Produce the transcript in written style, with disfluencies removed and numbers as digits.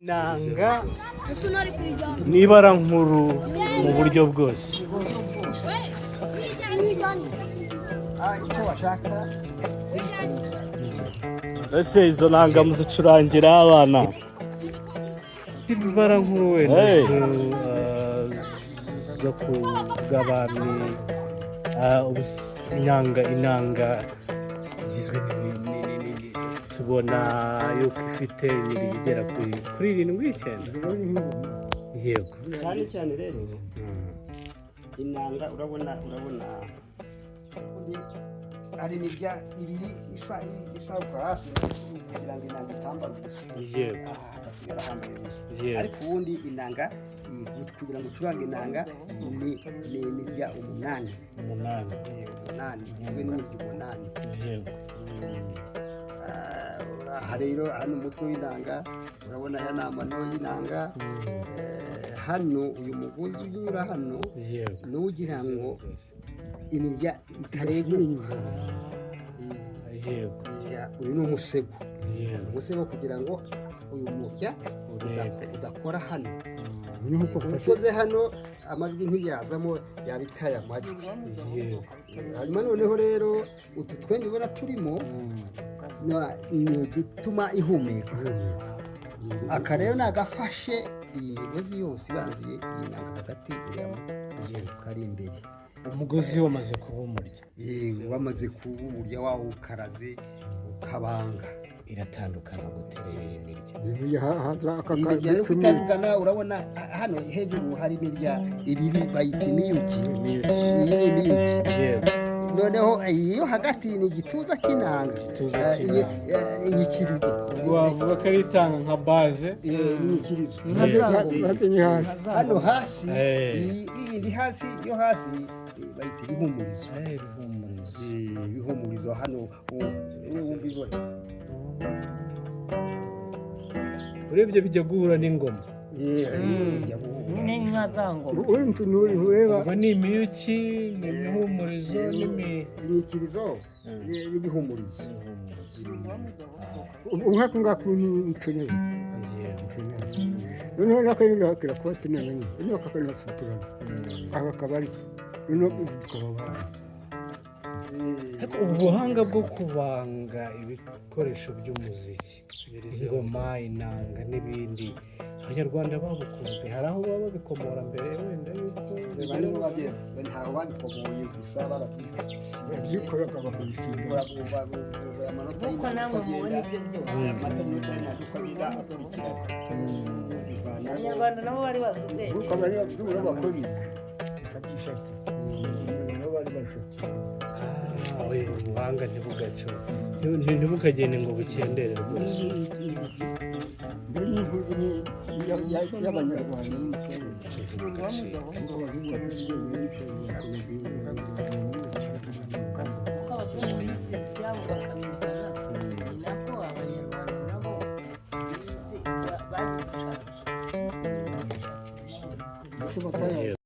Inanga ni ibara nkuru mu buryo bwose. Icyo washaka. Ese izo nanga muzicurangira abana? Ibara nkuru wenda Hey. zo ku bw'abami, inanga igizwe tubona yuko ifite imirya igera kuri irindwi, icyenda, yego. Cyane cyane rero inanga, urabona hari imirya ibiri isa isaruka hasi kugira ngo inanga itambara ubusa, aha hagasigara hambaye ubusa. Ariko ubundi inanga kugira ngo ucurange inanga ni imirya umunani. Umunani. Umunani, igizwe n'imirya umunani. Aha rero hano umutwe w'inanga, urabona aya ni amano y'inanga. Hano uyu mugozi unyura hano ni ugira ngo imirya itareguka. Uyu ni umusego. Umusego kugira ngo uyu murya udakora hano. Ukoze hano amajwi ntiyazamo, yaba itaye amajwi. Hanyuma noneho rero utu twenge ubona turimo ni udutuma ihumeka. Aka rero ni agafashe iyi migozi yose ibanziye iyi nanga hagati, uriya kari imbere. Umugozi wamaze kuba umurya. Yewe, wamaze kuba umurya wawukaraze ukabanga. Iratandukana gute rero iyi mirya? Imirya yo kutandukana, urabona hano hejuru hari imirya ibiri bayita imiyuki. Imiyuki. Iyi ni imiyuki. Noneho iyi yo hagati ni igituza cy'inanga. Igituza cy'inanga. Inyikirizo. Ubwo wavuga ko ari itanga nka base. Inyikirizo. Hano hasi, iyi iri hasi yo hasi, bayita ibihumurizo. Ibihumurizo. Ibihumurizo hano wumva ibona. Urebye bijya guhura n'ingoma. Bijya guhura. N'inka za ngoma. Ubwo ni imiyuki, ni imihumurizo, Inyikirizo n'ibihumurizo. Nk'ako ngako ni ntonere. Noneho nako nyine bakira kuba tunene nyine, noneho kakari basuturana aka kabari, noneho tukaba bazi. Ariko ubu buhanga bwo kubanga ibikoresho by'umuziki, ingoma, inanga n'ibindi, Abanyarwanda babukunze, hari aho baba babikomora mbere wenda yuko Bane bo ntaho babikomoye, gusa barabyikoreye. Babyikoraga bakabishinga. Amanota Nk'uko y'inanga namwe uko mubona agenda, ibyo byose. amanota y'inanga uko agenda akurikirana. Bivanamo. Abanyarwanda nabo bari bazi ubwenge. Nuko abari babyumva bakora bakabishakira, nabo bari bashakiye. Ah, oya, ubuhanga ntibugaco, ntibukagende ngo bukendere rwose. Mbere y'impuzu y'Abanyarwanda n'umuco. Ntibugacike. Kuko abazungu bize ibyabo bakabizana, ni nako Abanyarwanda nabo bize babicaje. Mbese bataya.